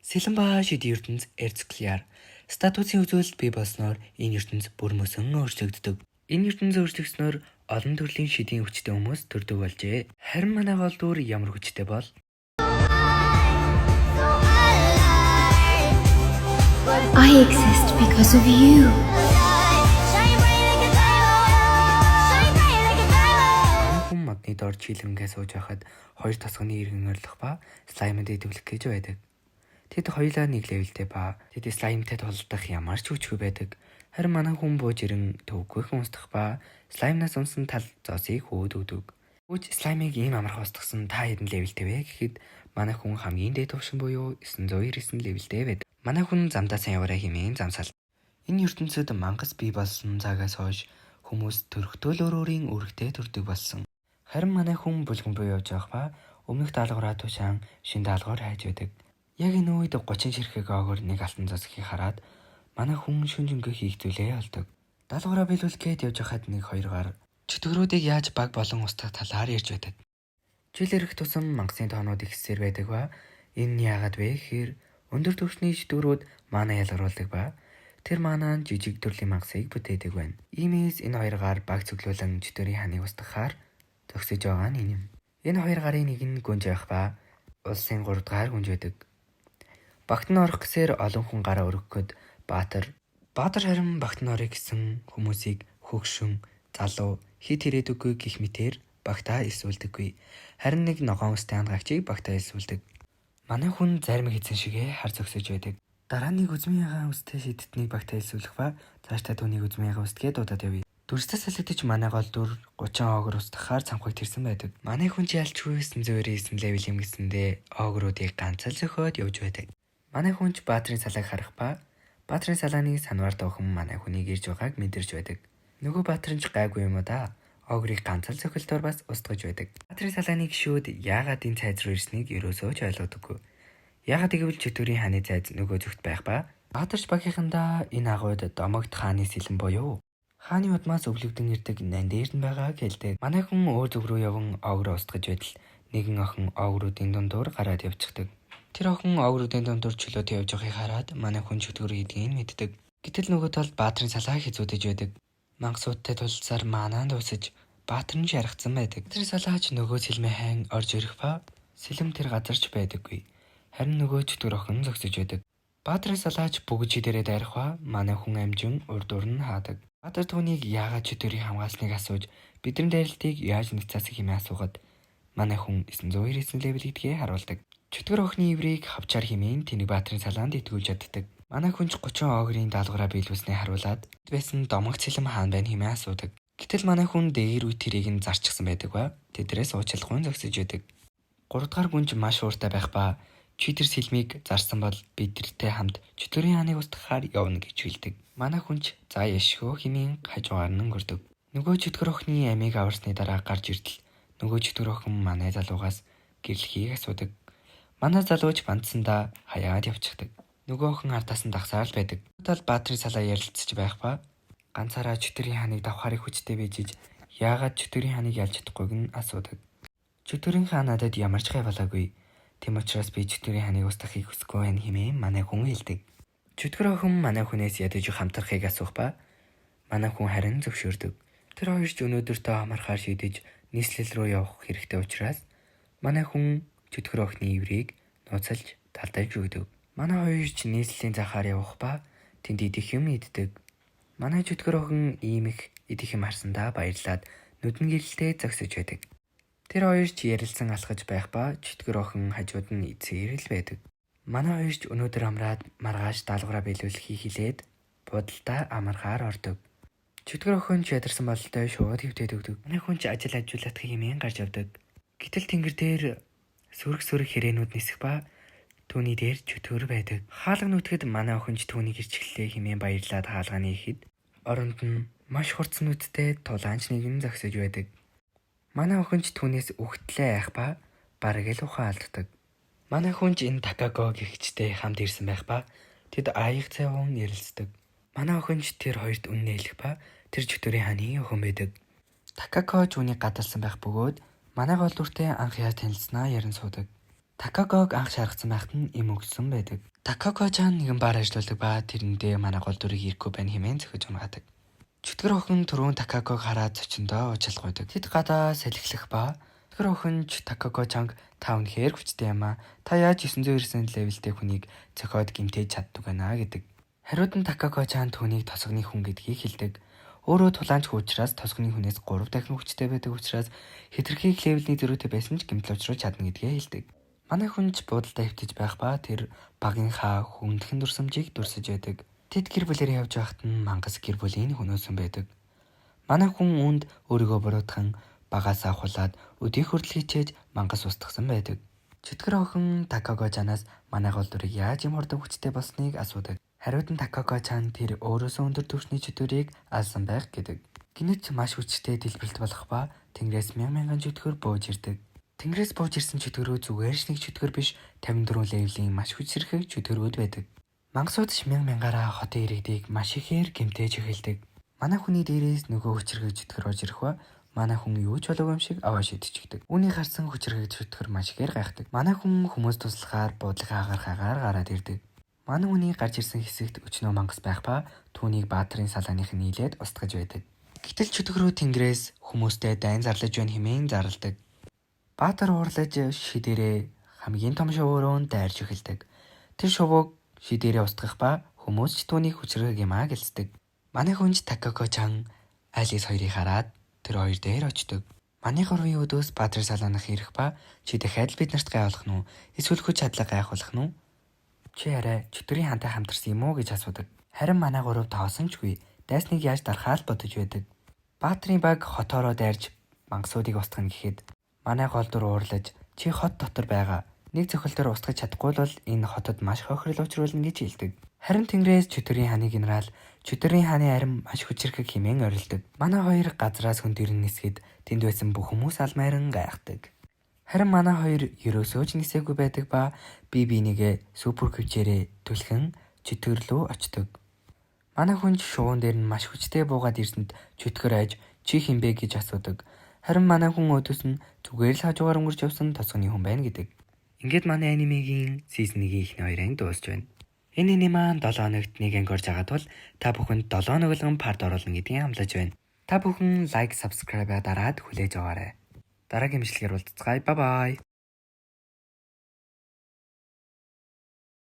Сэлэн ба шидийн ертөнц Эрцклиар статусын үзүүлэлт бий болсноор энэ ертөнц бүр мөсөн өөрчлөгддөг. Энэ ертөнц өөрчлөгдснөөр олон төрлийн шидийн хүчтэй хүмүүс төрдөг болжээ. Харин манай гол дүр ямар хүчтэй бол? I exist because of you. Хүн модны дор чийлэнгээ сууж байхад хоёр тосгоны иргэн орлох ба slime д идэвхлэх гэж байдаг. Тэд хоёулаа нэг level тэй ба тэд slime тай тулалдах ямар ч хүчгүй байдаг. Харин манай хүн бууж ирэн төвөггүйхэн устгах ба slime наас унсан тал зоосыг хөөд өгдөг. Хүч slime ыг ийм амархан устгасан, та хэдэн level тэй вэ гэхэд манай хүн хамгийн дээд түвшин буюу 999 level тэй байдаг. Манай хүн замдаа сайн яваарай хэмээн замсаал. Энэ ертөнцид мангас бий болсон цагаас хойш хүмүүс төрөхдөө л өөр өөрийн үүрэгтэй төрдөг болсон. Харин манай хүн булган буй явж байгаа ба өмнөх даалгавраа тушаан шинэ даалгавар хайж байдаг. Яг энэ үед 30 ширхэг огор нэг алтан зоосыг хараад манай хүн шөнө жөнгөө хийх зүйлээ олдог. Даалгавраа биелүүлэх гээд явж байхад нэг хоёр гар чөтгөрүүдийг яаж баг болон устгах талаар ярьж байдаг. Жил ирэх тусам мангасын тоонууд ихсээр байдаг ба энэ нь яагаад вэ гэхээр өндөр түвшний чөтгөрүүд mana ялгаруулдаг ба тэр mana нь жижиг төрлийн мангасыг бүтээдэг байна. Иймээс энэ хоёр гар баг цөглүүлэн чөтгөрийн хааныг устгахаар зогсож байгаа нь энэ юм. Энэ хоёр гарын нэг нь гүнж явах ба улсын 3 дугаар гүнж байдаг. Багт нь орох гэсээр олон хүн гараа өргөхөд Баатар харин багт нь орё гэсэн хүмүүсийг хөгшин, залуу, хэт ирээдүггүй гэх мэтээр багтаа элсүүлдэггүй. Харин нэг ногоон үстэй хангаагчийг багтаа элсүүлдэг. Манай хүн зарим эзэн шигээ хар зогсож байдаг. Дараа нь нэг үзмийн ягаан үстэй шидтнийг багтаа элсүүлэх ба цаашдаа түүнийг үзмийн ягаан үстгээ дуудаад явъя. Дүрстэй салагдаж манай гол дүр 30 огор устгахаар цамхаг тэрсэн байдаг. Манай хүн ч ялчгүй 999 level юм гэсэндээ огруудыг ганц л зөхиод явж байдаг. Манай хүн ч Баатрын салааг харах ба Баатрын салааны санвар дуухан манай хүнийг ирж байгааг мэдэрч байдаг. Нөгөө Баатар нь ч гайгүй юм уу да. Огрыг ганц л зөхилтөөр бас устгаж байдаг. Баатрын салааны гишүүд яагаад энэ цайз руу ирснийг ерөөсөө ч ойлгодоггүй. Яагаад гэвэл чөтгөрийн хааны цайз нөгөө зүгт байх ба Баатарч багийнхандаа энэ агуйд домогт хааны сэлэм буюу хааны удмаас өвлөгдөн ирдэг нандир нь байгааг хэлдэг. Манай хүн өөр зүг рүү яван огроо устгаж байтал нэгэн охин огруудын дундуур гараад явчихдаг. Тэр охин огруудын дундуур чөлөөтэй явж байгааг хараад манай хүн чөтгөр гэдгийг нь мэддэг. Гэтэл нөгөө талд Баатрын салаа хязуудаж байдаг. Мангасуудтай тулалцсаар mana аа дуусаж Баатар нь шархацсан байдаг. Баатрын салаач нөгөө сэлмээ хайн орж ирэх ба сэлэм тэр газарч байдаггүй. Харин нөгөө чөтгөр охин зогсож байдаг. Баатрын салаач бүгд шидэрээ дайрах ба манай хүн амжин урд дур нь хаадаг. Баатар түүнийг яагаад чөтгөрийг хамгаалсныг асууж бидний дайралтыг яаж няцаасан хэмээн асуухад манай хүн 999 level гэдгээ харуулдаг. Чөтгөр охины иврийг хавчаар хэмээн тэнэг Баатрын салаанд итгүүлж чаддаг. Манай хүн ч 30 огрын даалгавраа биелүүлснээ харуулад байсан домогт сэлэм хаана байна хэмээн асуудаг. Гэтэл манай хүн дээр үе тэрийг нь зарчихсан байдаг ба тэдрээс уучлахгүй зогсож байдаг. 3 дугаар гүнж маш ууртай байх ба чи тэр сэлмийг зарсан бол бид тэртэй хамт чөтгөрийн хааныг устгахаар явна гэж хэлдэг. Манай хүн ч за яшгүй хэмээн хажуугаар нь өнгөрдөг. Нөгөө чөтгөр охины амийг аварсны дараа гарч иртэл нөгөө чөтгөр охин манай залуугаас гэрлэхийг асуудаг. Манай залууч бандсандаа хаяад явчихдаг. Нөгөө охин ардаас нь дагсаар л байдаг. Тал Баатрын салаа ярилцаж байх ба ганцаараа чөтгөрийн хааныг давхаар их хүчтэй байж яагаад чөтгөрийн хааныг ялж чадахгүйг нь асуудаг. Чөтгөрийн хаан надад ямар ч гай болоогүй. Тийм учраас би чөтгөрийн хааныг устгахыг хүсэхгүй байна хэмээн манай хүн хэлдэг. Чөтгөр охин манай хүнээс ядаж хамтрахыг асуух ба манай хүн харин зөвшөөрдөг. Тэр хоёр ч өнөөдөртөө амархаар шийдэж нийслэл рүү явах хэрэгтэй учраас манай хүн чөтгөр охины иврийг нууцлж талдаж өгдөг. Манай хоёр ч нийслэлийн захаар явах ба тэнд идэх юм иддэг. Манай чөтгөр охин ийм их идэх юм харсандаа баярлаад нүдэн гэрэлтэй зогсож байдаг. Тэр хоёр ч ярилцсан алхаж байх ба чөтгөр охин хажууд нь эцээр л байдаг. Манай хоёр ч өнөөдөр амраад маргааш даалгавраа биелүүлэхийг хэлээд буудалдаа амархаар ордог. Чөтгөр охин ч ядарсан бололтой шууд хэвтээд өгдөг. Манай хүн ч ажил ажиллуулах хэмээн гарч явдаг. Гэтэл тэнгэр дээр сүрэг сүрэг хэрээнүүд нисэх ба түүний дээр чөтгөр байдаг. Хаалга нүтгэд манай охин ч түүнийг ирчихлээ хэмээн баярлаад хаалганы ихэд оронд нь маш хурц нүдтэй тулаанч нэгэн зогсож байдаг. Манай охин ч түүнээс үхтлээ айх ба бараг л ухаан алддаг. Манай хүн ч энэ Такако гэгчтэй хамт ирсэн байх ба тэд аяг цайван ярилцдаг. Манай охин ч тэр хоёрт үннээ хэлэх ба тэр чөтгөрийн хааны охин байдаг. Такако ч үүнийг гадалсан байх бөгөөд манай гол дүртэй анх яаж танилцсанаа ярин суудаг. Такаког анх шаргацсан байхад нь эм өгсөн байдаг. Такако чан нэгэн бар ажилладаг ба тэрэндээ манай гол дүрийг ирэхгүй байна хэмээн зөхөж унгаадаг. Чөтгөр охин түрүүн Такаког хараад зочиндоо уучлалгүйдэг. Тэд гадаа салхилах ба чөтгөр охин ч Такако чанг та үнэхээр хүчтэй юм аа. Та яаж 999 level тэй хүнийг цохиод гэмтээж чаддаг байна гэдэг. Хариуд нь Такако чан түүнийг тосгоны хүн гэдгийг хэлдэг. Өөрөө тулаанч хүн учраас тосгоны хүнээс 3 дахин хүчтэй байдаг учраас хэтэрхий level ний зөрүүтэй байсан ч гэмтэл учруулж чадна гэдгээ хэлдэг. Манай хүн ч буудалдаа хэвтэж байх ба тэр багынхаа хүндхэн дурсамжийг дүрсэж байдаг. Тэд гэр бүлээрээ явж байхад нь мангас гэр бүлийн хөнөөсөн байдаг. Манай хүн үүнд өөрийгөө буруутган багаас авахуулаад өдийг хүртэл хичээж мангас устгасан байдаг. Чөтгөр охин Такако чанаас манай гол дүрийг яаж юм хурдан хүчтэй болсныг асуудаг. Хариуд нь Такако чан тэр өөрөөсөө өндөр түвшний чөтгөрийг алсан байх гэдэг. Гэнэт маш хүчтэй дэлбэрэлт болох ба тэнгэрээс мянга мянган чөтгөр бууж ирдэг. Тэнгэрээс бууж ирсэн чөтгөрүүд зүгээр ч нэг чөтгөр биш, 54 level ийн маш хүчирхэг чөтгөрүүд байдаг. Мангасууд ч мянга мянгаараа хотын иргэдийг маш ихээр гэмтээж эхэлдэг. Манай хүний дээрээс нөгөө хүчирхэг чөтгөр орж ирэх ба манай хүн юу ч болоогүй юм шиг аваа шидчихдэг. Үүнийг харсан хүчирхэг чөтгөр маш ихээр гайхдаг. Манай хүн хүмүүс туслахаар буудлынхаа агархаагаар гараад ирдэг. Манай хүний гарч ирсэн хэсэгт өчнөө мангас байх ба түүнийг баатрын салааных нь нийлээд устгаж байдаг. Гэтэл чөтгөрүүд тэнгэрээс хүмүүстэй дайн зарлаж байна хэмээн зарладаг. Баатар уурлаж шидэрээ хамгийн том шувуу руу дайрч эхэлдэг. Тэр шувууг шидэрээ устгах ба хүмүүс ч түүнийг хүчирхэг юм а гэлцдэг. Манай хүн ч Такако чан Алис хоёрыг хараад тэр хоёр дээр очдог. Манай гурвын өдөөс Баатар салаанах ирэх ба чи дахиад л бид нарт гайхуулах нь уу? Эсвэл хүч чадлаа гайхуулах нь уу? Чи арай чөтгөрийн хантай хамтарсан юм уу гэж асуудаг. Харин манай гурав тоосон чгүй дайсныг яаж дарахаа л бодож байдаг. Баатрын баг хотоороо дайрч мангасуудыг устгана гэхэд манай гол дүр уурлаж чи хот дотор байгаа. Нэг цохилтоор устгах чадахгүй бол энэ хотод маш хохирол учруулна гэж хэлдэг. Харин тэнгэрээс чөтгөрийн хааны генерал чөтгөрийн хааны арим маш хүчирхэг хэмээн орилдог. Манай хоёр газраас хүн дэрэн нисгэд тэнд байсан бүх хүмүүс алмайран гайхдаг. Харин манай хоёр ерөөсөө ч нисээгүй байдаг ба би бинийгээ супер хүчээрээ түлхэн чөтгөр лүү очдог. Манай хүн ч шувуун дээр нь маш хүчтэй буугаад ирсэнд чөтгөр айж чи хэн бэ гэж асуудаг. Харин манай хүн өөдөөс нь зүгээр л хажуугаар өнгөрч явсан тосгоны хүн байна гэдэг. Ингээд манай анимегийн season 1-ийн эхний хоёр анги дуусч байна. Энэ аниме маань 7 хоногт нэг анги орж байгаа тул та бүхэнд 7 хоног болгон part оруулна гэдгийг амлаж байна. Та бүхэн like, subscribe дараад хүлээж аваарай. Дараагийн бичлэгээр уулзацгаая. Bye bye.